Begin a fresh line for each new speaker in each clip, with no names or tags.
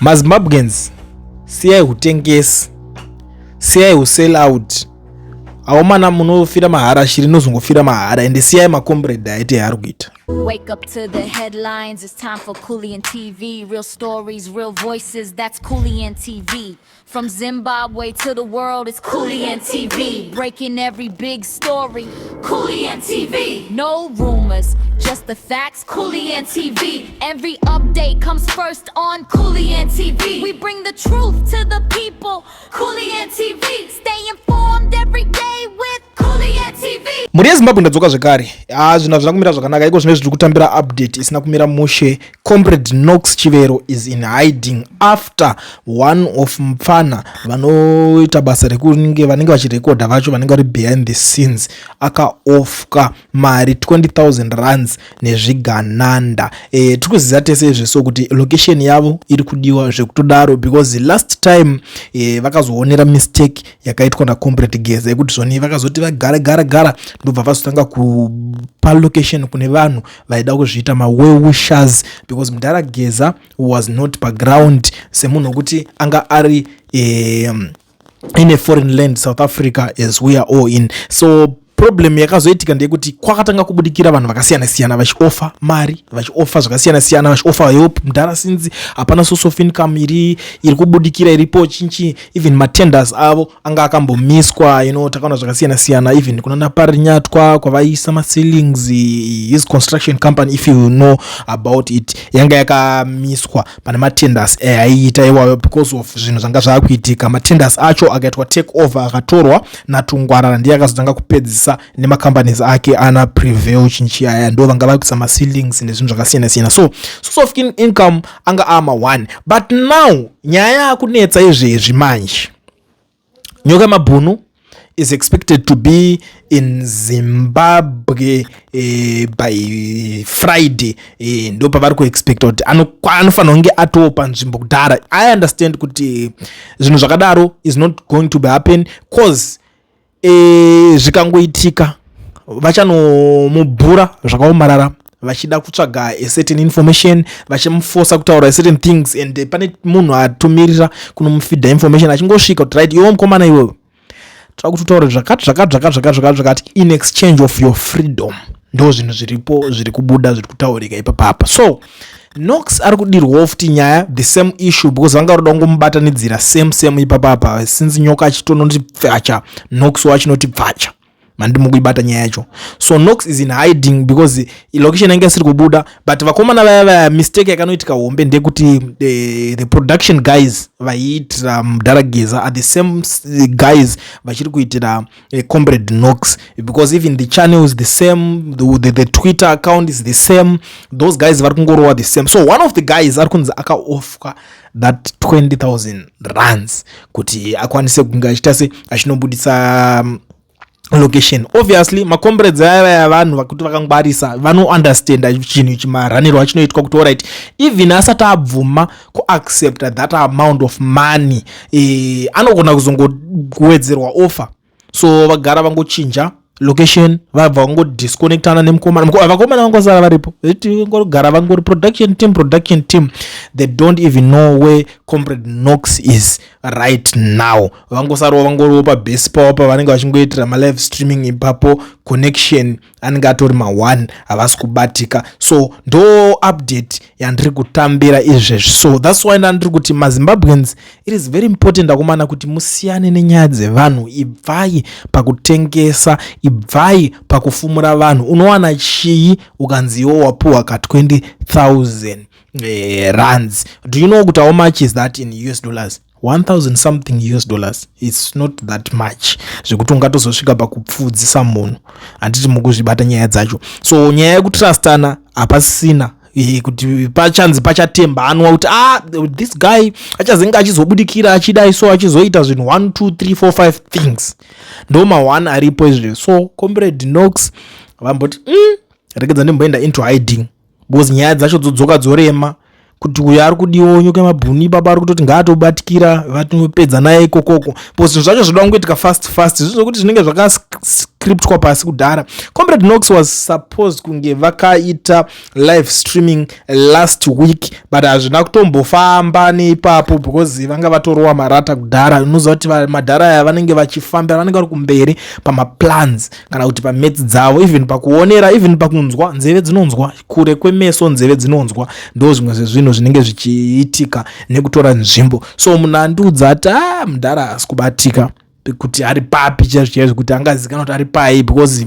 MaZimbabweans, siyai hutengesi, siyai husell out. Aomana, munofira mahara, shiri inozongofira mahara. Ende siyai macomrade aite yaari kuita.
Wake up to the headlines. It's time for Kullian TV. Real stories, real voices. That's Kullian TV. From Zimbabwe to the world, it's Kullian TV. Breaking every big story. Kullian TV. No rumors, just the facts. Kullian TV. Every update comes first on Kullian TV. We bring the truth to the people. Kullian TV. Stay informed every day with Kullian TV.
Mhuri yeZimbabwe, ndadzoka zvekare. Ha, zvinhu hazvina kumira zvakanaka iko zvino. Zviri kutambira update isina kumira mushe. Comrade Knox Chivero is in hiding after one of mupfana vanoita basa rekunge vanenge vachirekodha vacho, vanenge vari behind the scenes, akaofferwa mari 20,000 rands nezvigananda. Tiri kuziva tese izvi kuti location yavo iri kudiwa zvekutodaro, because last time vakazoonera mistake yakaitwa nacomrade Geza yekuti zvoni vakazoti vagara gara gara, ndobva vazotanga kupa location kune vanhu vaida kuzviita mawell-wishers, because mudhara Geza was not paground semunhu wekuti anga ari in a foreign land, South Africa, as we are all in. So problem yakazoitika ndeyekuti kwakatanga kubudikira vanhu vakasiyana siyana vachioffer mari, vachioffer zvakasiyana siyana, vachioffer help. Mudhara, since hapana source of income iri kubudikira iripo chinchi, even matenders avo anga akambomiswa. Takaona zvakasiyana siyana, even kunana Parinyatwa kwavaisa maceilings, his construction company, if you know about it, yanga yakamiswa pane matenders aiita iwayo because of zvinhu zvanga zvaakuitika. Matenders acho akaitwa take over, akatorwa naTungwarara, ndiye akazotanga kupedzisa nemacompanies ake ana Prevail chinchi aya, ndo vanga vakuisa maceilings nezvinhu zvakasiyana siyana. So source of income anga ama1, but now nyaya yakunetsa izvezvi manje, Nyoka Mabhunu is expected to be in Zimbabwe by Friday. Ndo pavari kuexpecta kuti anofanira kunge atopa nzvimbo kudhara. I understand kuti zvinhu zvakadaro is not going to be happen, cause zvikangoitika vachanomubhura zvakaomarara, vachida kutsvaga a certain information, vachimufosa kutaura certain things. And pane munhu atomirira kunomufeeda information, achingosvika kuti, "Right, iwe mukomana, iwewe toda kuti utaure zvakati zvakati zvakati zvakati zvakati zvakati in exchange of your freedom." Ndo zvinhu zviripo, zviri kubuda, zviri kutaurika ipapapa. So Knox ari kudirwawo futi nyaya, the same issue, because vanga varoda kungomubatanidzira same same ipapapa, since Nyoka achitonoti pfacha, Knox wachinoti pfacha. Mandimi kuibata nyaya yacho. So Knox is in hiding because location yange isiri kubuda. But vakomana vaya vaya, mistake yakanoitika hombe ndeyekuti the production guys vaiitira mudhara Geza are the same guys vachiri kuitira comrade Knox, because even the channel is the same, the Twitter account is the same. Those guys vari kungorowa the same. So one of the guys ari kunzi akaofferwa that 20,000 rands kuti akwanise kunge achiita se achinobudisa location. Obviously macomrades aya vaya vanhu vakuti vakangwarisa, vanounderstanda chinhu ichi, maraniro achinoitwa, kuti alright, even asati abvuma kuaccepta that amount of money, anogona kuzongowedzerwa offer. So vagara vangochinja location, vabva vangodisconnectana nemukomana. Vakomana vangosara varipo, ngogara vangori production team, production team. They don't even know where comrade Knox is right now. Vangosarawo vangoriwo pabase pavo pavanenge vachingoitira malive streaming ipapo. Connection anenge atori ma1, havasi kubatika. So ndo update yandiri kutambira izvezvi. So that's why ndandiri kuti, maZimbabweans, it is very important, akomana, kuti musiyane nenyaya dzevanhu. Ibvai pakutengesa, ibvai pakufumura vanhu. Unowana chii ukanzi iwo wapuhwa ka 20,000 rands? Do you know kuti how much is that in US dollars? 1000 something US dollars. It's not that much zvekuti ungatozosvika pakupfudzisa munhu. Handiti mukuzvibata nyaya dzacho? So nyaya yekutrustana hapasina, kuti pachanzi pachatembanwa kuti, ah, this guy achazenge achizobudikira achidai, so achizoita zvinhu 1 2 3 4 5 things. Ndo ma1 aripo izvezvi. So comrade Knox vamboti, regedza ndimboenda into hiding," because nyaya dzacho dzodzoka dzorema, kuti uyo ari kudiwa, Nyoka Mabhuni baba, ari kutoti ngaatobatikira, vatinopedza naye ikokoko, because zvinhu zvacho zvoda kungoitika fast fast. Zvinhu zvokuti zvinenge zvakascriptwa. Zvakatoscriptwa pasi kudhara. Comrade Knox was supposed kunge vakaita live streaming last week, but hazvina kutombofamba neipapo because vanga vatorowa marata kudhara. Unoziva kuti madhara aya vanenge vachifambira, vanenge vari kumberi pamaplans kana kuti pamaths dzavo, even pakuonera, even pakunzwa. Nzeve dzinonzwa kure kwemeso, nzeve dzinonzwa. Ndo zvimwe zvezvinhu zvinenge zvichiitika nekutora nzvimbo. So munhu andiudza ati a ah, mudhara haasi kubatika kuti ari papi chaizvo chaizvo, kuti angazikanwa kuti ari pai, because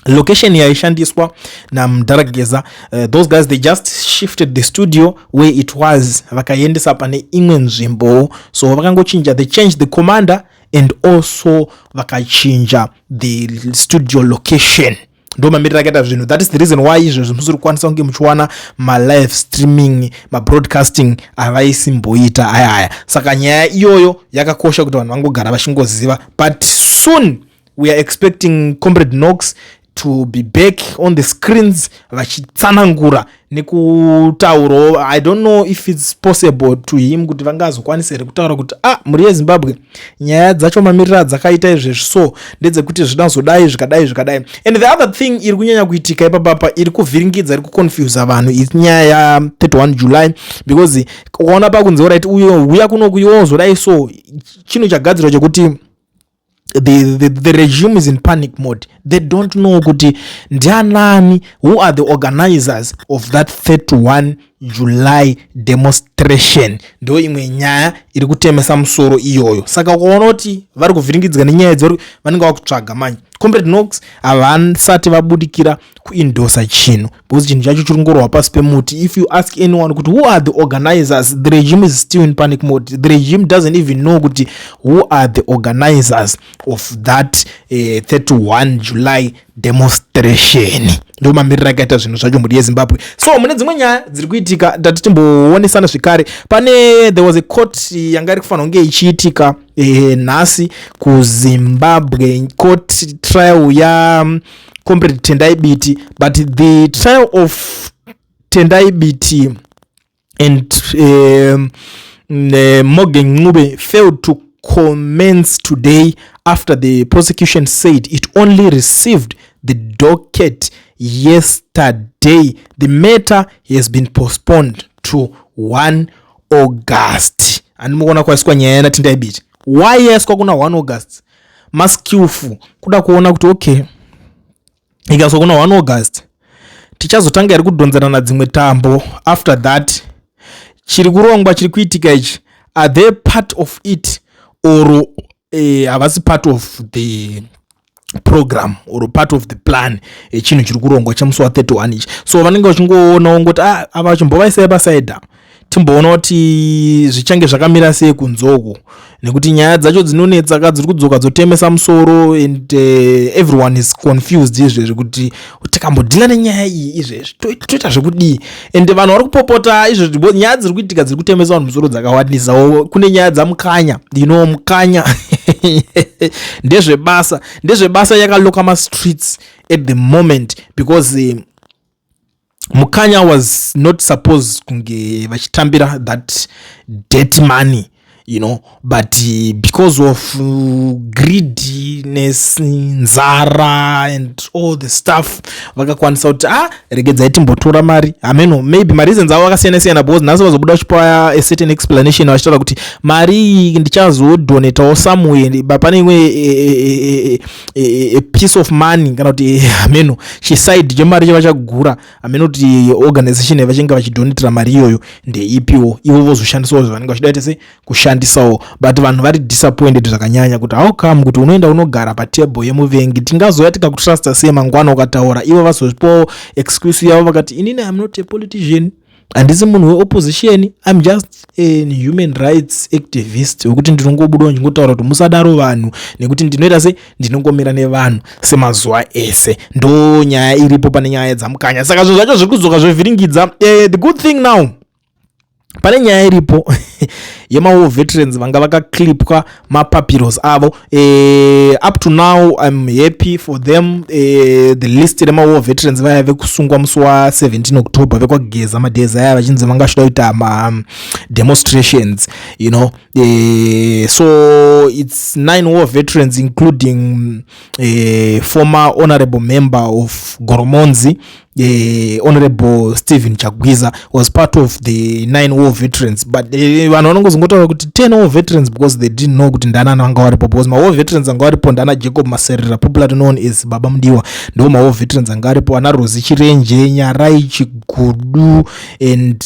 location yaishandiswa namudhara Geza, those guys, they just shifted the studio where it was, vakaendesa pane imwe nzvimbo. So vakangochinja, they changed the commander and also vakachinja the studio location. Ndo mamiriro akaita zvinhu. That is the reason why izvezvi musiri kukwanisa kunge muchiwana malive streaming, mabroadcasting avaisimboita aya aya. Saka nyaya iyoyo yakakosha kuti vanhu vangogara vachingoziva. But soon we are expecting Comrade Knox to be back on the screens vachitsanangura nekutaurawo. I don't know if it's possible to him kuti vangazokwanisa here kutaura kuti, "Ah, mhuri yeZimbabwe, nyaya dzacho mamiriro adzakaita izvezvi so ndedzekuti zvinazodai, zvikadai, zvikadai." And the other thing iri kunyanya kuitika ipapapa, iri kuvhiringidza, iri kuconfusa vanhu, inyaya ya31 July, because ukaona pakunzi, "Right, uyo uya kunoku, iwozodai," so chinhu chagadzirwa chekuti the regime is in panic mode. They don't know kuti ndianani, who are the organizers of that 31 July demonstration. Ndo imwe nyaya iri kutemesa musoro iyoyo. Saka ukaona kuti vari kuvhiringidzwa nenyaya idzi, vanenge vakutsvaga manje. Comrade Knox havasati vabudikira kuendorsa chinhu because chinhu chacho chiri ngorwa pasi pemuti. If you ask anyone kuti who are the organizers, the regime is still in panic mode. The regime doesn't even know kuti who are the organizers of that 31 July demonstration. Ndo mamiriro akaita zvinhu zvacho, mhuri yeZimbabwe. So mune dzimwe nyaya dziri kuitika, ndati timboonesana zvekare. Pane, there was a court yanga iri kufanira kunge ichiitika nhasi kuZimbabwe, court trial yaComrade Tendai Biti, but the trial of Tendai Biti and Morgan Ncube failed to commence today after the prosecution said it only received the docket yesterday. The matter has been postponed to 1 August. Handimukuona kwaiswa nyaya yaTendai Biti. Why yaiswa kuna 1 August? Maskillful kuda kuona kuti, okay, ikaiswa kuna 1 August, tichazotanga iri kudhonzana dzimwe tambo after that. Chiri kurongwa, chiri kuitika ichi, are they part of it or havasi part of the program or part of the plan echinhu chiri kurongwa chemusi wa31 ichi? So vanenge vachingoonawo ngoti, ah, ava chimbovaisai paside, timboona kuti zvichange zvakamira sei kunzoko, nekuti nyaya dzacho dzinonetsa ka, dziri kudzoka dzotemesa musoro and everyone is confused izvezvi kuti tikambodhila nenyaya iyi izvezvi, toita zvekudii? And vanhu vari kupopota izvezvi. Nyaya dziri kuitika dziri kutemesa vanhu musoro dzakawandisa. Kune nyaya dzaMukanya. Mukanya ndezvebasa, ndezvebasa yakalocka mastreets at the moment because Mukanya was not supposed kunge vachitambira that debt money, but because of greediness, nzara and all the stuff, vakakwanisa kuti, "Ah, regedzai timbotora mari." Hameno, maybe mareasons avo akasiyana siyana, because nhasi vazobuda vachipa a certain explanation vachitaura kuti mari iyi ndichazodonatawo somewhere, pane imwe a piece of money kana kuti hameno chiside chemari chavachagura. Hameno kuti organization yavachinge vachidonatira mari iyoyo ndeipiwo, ivo vozoshandisawo zvavanenge vachida ite sei kushandisawo. But vanhu vari disappointed zvakanyanya kuti how come kuti unoenda unogara patable yemuvengi? Tingazoya tikakutrusta sei mangwana ukataura? Ivo vazopiwawo excuse yavo, vakati, "Inini am not a politician, handisi munhu weopposition, I'm just an human rights activist wekuti ndinongobudawo ndichingotaura kuti musadaro vanhu, nekuti ndinoita se ndinongomira nevanhu semazuva ese." Ndo nyaya iripo pane nyaya dzaMukanya. Saka zvinhu zvacho zviri kudzoka zvovhiringidza. The good thing now Pane nyaya iripo yemawar veterans vanga vakaclipwa mapapiros avo. Up to now I'm happy for them. The list remawar veterans vaya vekusungwa musi wa17 October, vekwaGeza madheza aya, vachinzi vanga vachida kuita mademonstrations. So it's nine war veterans, including former honorable member of Goromonzi, Honorable Stephen Chagwiza, was part of the nine war veterans. But vanhu vanongozongotaura kuti 10 war veterans because they didn't know kuti ndanani vanga varipo, because mawar veterans anga varipo ndana Jacob Maserera, popularly known as Baba Mudiwa, ndo mawar veterans anga aripo, ana Rosi Chirenje, Nyarai Chigudu and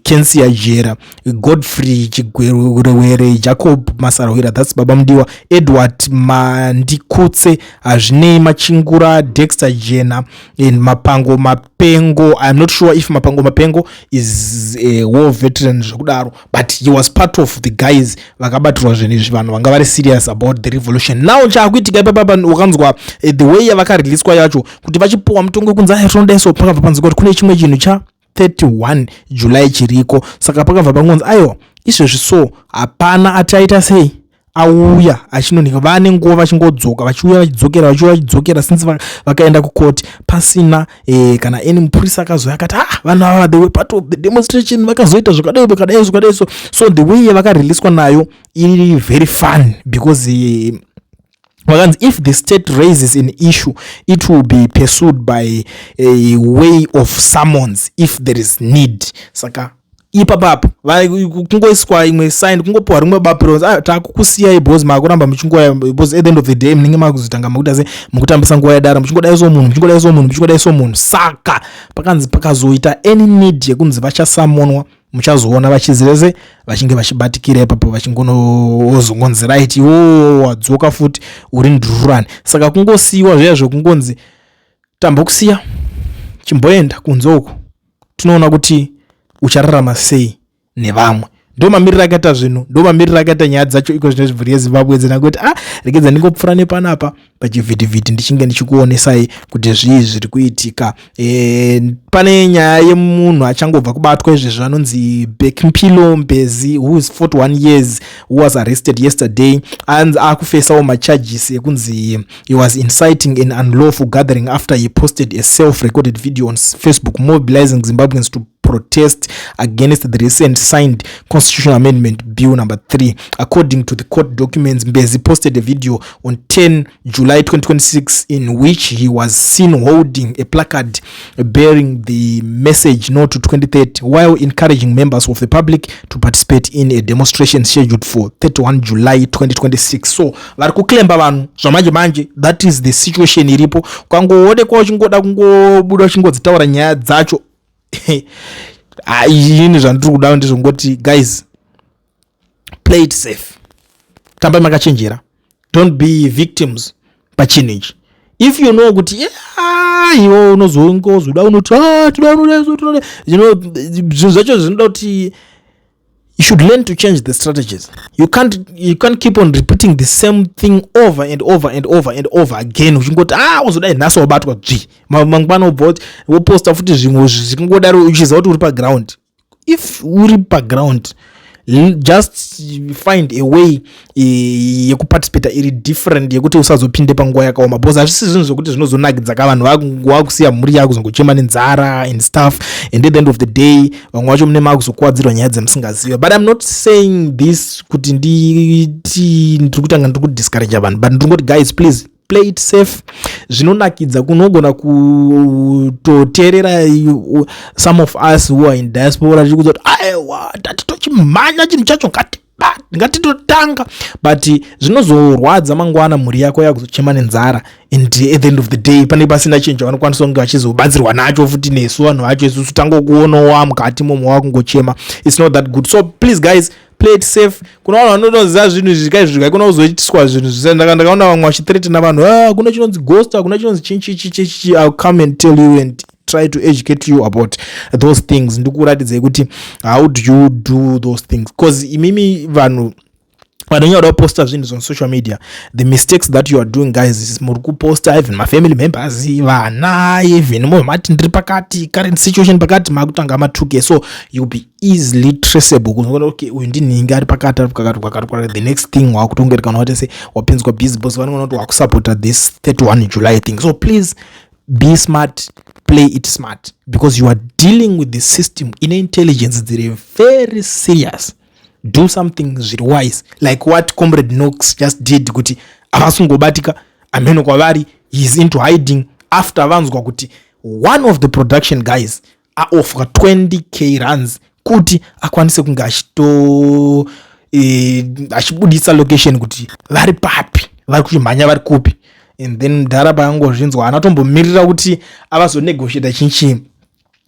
Kensia Jera, Godfrey Chigwerewere, Jacob Masarwira, that's Baba Mudiwa, Edward Mandikutse, Hazvinei Machingura, Dexter Jena and Mapango Mapengo. I'm not sure if Mapango Mapengo is a war veteran zvekudaro, but he was part of the guys vakabatirwa zvinhu izvi, vanhu vanga vari serious about the revolution. Now chaakuitika ipapapa, ukanzwa the way yavakareleaswa yacho, kuti vachipuwa mutongo wekunzi aya tinodai, so pakabva panzwa kuti kune chimwe chinhu cha 31 July chiriko. Saka pakabva pangonzi aiwa, izvezvi so hapana ati aita sei auya achinonika. Vane nguva vachingodzoka, vachiuya vachidzokera, vachiuya vachidzokera, since vakaenda kukoti pasina kana any mupurisa akazouya akati, "Ah, vanhu ava, they were part of the demonstration, vakazoita zvakadai, vakadai, zvakadai." So the way yavakareleaswa nayo iri very fun because vakanzi if the state raises an issue, it will be pursued by a way of summons if there is need. Saka ipapapo kungoiswa imwe sign, kungopiwa rimwe bapiro, "Ah, takukusiyai because makuramba muchingoya," because at the end of the day munenge makuzotanga makuita se mukutambisa nguva yadara, muchingodai so munhu, muchingodai so munhu, muchingodai so munhu. Saka pakanzi pakazoita any need yekunzi vachasamonwa, muchazoona vachizirese vachinge vachibatikira ipapo, vachingonozongonzi, "Right, iwo wadzoka futi, uri ndururani." Saka kungosiyiwa zviya zvekungonzi tambokusiya, chimboenda kunze uko, tinoona kuti uchararama sei nevamwe. Ndo mamiriro akaita zvinhu, ndo mamiriro akaita nyaya dzacho iko zvino zvibvuri yeZimbabwe dzina kuti ah, regedza ndingopfuura nepanapa pachivhitivhiti, ndichinge ndichikuonesai kuti zvii zviri kuitika. Pane nyaya yemunhu achangobva kubatwa izvezvi anonzi Bekimpilo Mbezi, who is 41 years, who was arrested yesterday. Anzi akufesawo macharges ekunzi he was inciting an unlawful gathering after he posted a self-recorded video on Facebook mobilizing Zimbabweans to protest against the recent signed Constitutional Amendment Bill number 3. According to the court documents, Mbezi posted a video on 10 July 2026 in which he was seen holding a placard bearing the message "No to 2030" while encouraging members of the public to participate in a demonstration scheduled for 31 July 2026. So vari kuclampa vanhu zvamanje manje. That is the situation iripo. Ukangoonekwa uchingoda kungobuda uchingodzitaura nyaya dzacho, ini zvandiri kuda ndezvongoti, guys, play it safe, tambai makachenjera, don't be victims pachinhu ichi. If you know kuti iwe unozongozoda unoti, "Ah, toda unoda toda," zvinhu zvacho zvinoda kuti you should learn to change the strategies. You can't keep on repeating the same thing over and over and over and over again, uchingoti, "Ah, uzodai nhasi wabatwa dzvi, mangwana ubva kuti woposta futi zvimwe zvikangodaro," uchiziva kuti uri paground. If uri paground, just find a way yekuparticipata iri different, yekuti usazopinde panguva yakaoma, because hazvisi zvinhu zvokuti zvinozonakidza ka. Vanhu vakusiya mhuri yakuzongochema nenzara and stuff, and at the end of the day vamwe vacho mune makuzokuwadzirwa nyaya dzemusingazive. But I'm not saying this kuti nditi ndiri kutanga ndiri kudiscourage vanhu, but ndiri kungoti, guys, please play it safe. Zvinonakidza kunogona kutoteerera some of us who are in diaspora tichikuudza kuti, "Aiwa, tati tochimhanya chinhu chacho, ngatitotanga," but zvinozorwadza mangwana mhuri yako yakuzochema nenzara, and at the end of the day pane pasina chinhu chavanokwanisa kunge vachizobatsirwa nacho futi nesu vanhu vacho isusu tangokuonowa mukati momo wakungochema. It's not that good. So please, guys, play it safe. Kuna vanhu vanotoziva zvinhu izvi kaizvi, kaikona kuzoitiswa zvinhu zvise. Ndakaona vamwe vachithreatena vanhu, "Ah, kuna chinonzi ghost, hakuna chinonzi chinchichichichi." I'll come and tell you and try to educate you about those things, ndikuratidzai kuti how do you do those things, because imimi vanhu Vanonyanya kuposta zvinhu on social media, the mistakes that you are doing, guys, is muri kuposta even mafamily members, vana, even mati ndiri pakati, current situation pakati, makutanga ma2K, so you'll be easily traceable kuzoona, okay, uyu ndinhingi, ari pakati, ari pakati, pakati, pakati. The next thing wakutongereka kana watese wapinzwa busy because vanogona kuti wakusupporta this 31 July thing. So please be smart, play it smart, because you are dealing with the system ine intelligence dziri very serious. Do something zviri wise, like what Comrade Knox just did, kuti havasungobatika amheno kwavari. He is into hiding after vanzwa kuti one of the production guys aofferwa 20K rands kuti akwanise kunge achito achibudisa location kuti vari papi, vari kuchimhanya, vari kupi. And then mudhara paangozvinzwa, haana tombomirira kuti avazonegotiata chinchii,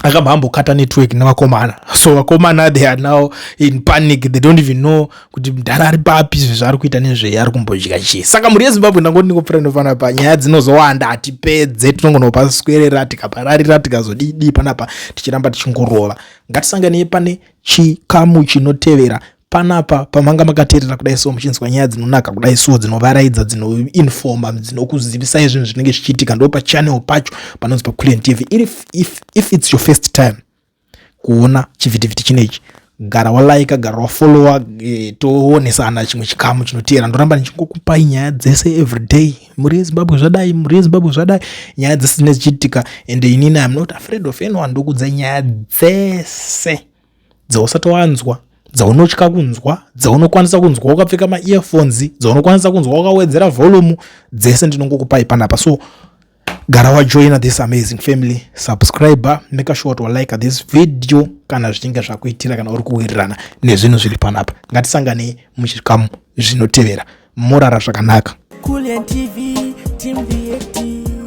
akabva ambokata network nevakomana. So vakomana, they are now in panic. They don't even know kuti mudhara ari papi, izvi zvaari kuita nezvei, ari kumbodya chii. Saka mhuri yeZimbabwe, ndangoti ndingopfuura ndofanapa. Nyaya dzinozowanda, hatipedze, tinongonopaswerera, tikapararira, tikazodidi panapa, tichiramba tichingorova. Ngatisanganei pane chikamu chinotevera panapa pamanga makateerera kudai so, muchinzwa nyaya dzinonaka kudai so, dzinovaraidza, dzinoinforma, dzinokuzivisai zvinhu zvinenge zvichiitika. Ndo pachannel pacho panonzi paCulian TV. If it's your first time kuona chivhitivhiti chinechi, gara walaika, gara wafollowa, toonesana chimwe chikamu chinoteera. Ndoramba ndichingokupai nyaya dzese everyday. Mhuri yeZimbabwe, zvadai. Mhuri yeZimbabwe, zvadai. Nyaya dzese dzinenge dzichiitika, and inini I'm not afraid of anyone. Ndokudza nyaya dzese dzausati wanzwa, dzaunotya kunzwa, dzaunokwanisa kunzwa wakapfeka maearphones, dzaunokwanisa kunzwa wakawedzera volume, dzese ndinongokupai panapa. So gara wajoina this amazing family, subscribe, make sure kuti walike this video kana zvichinge zvakuitira, kana uri kuwirirana nezvinhu zviri panapa. Ngatisanganei muchikamu zvinotevera. Morara zvakanaka.
Kulian TV, Team VAT,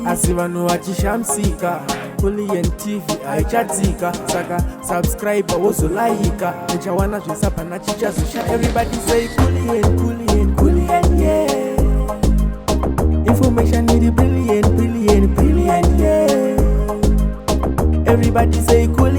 asi vanhu vachishamisika, Kulian TV haichadzika. Saka subscribe, wozolaika, uchawana zvisapana chichazosha. Everybody say Kulian, Kulian, Kulian, yeah. Information iri brilliant, brilliant, brilliant, yeah. Everybody say Kulian.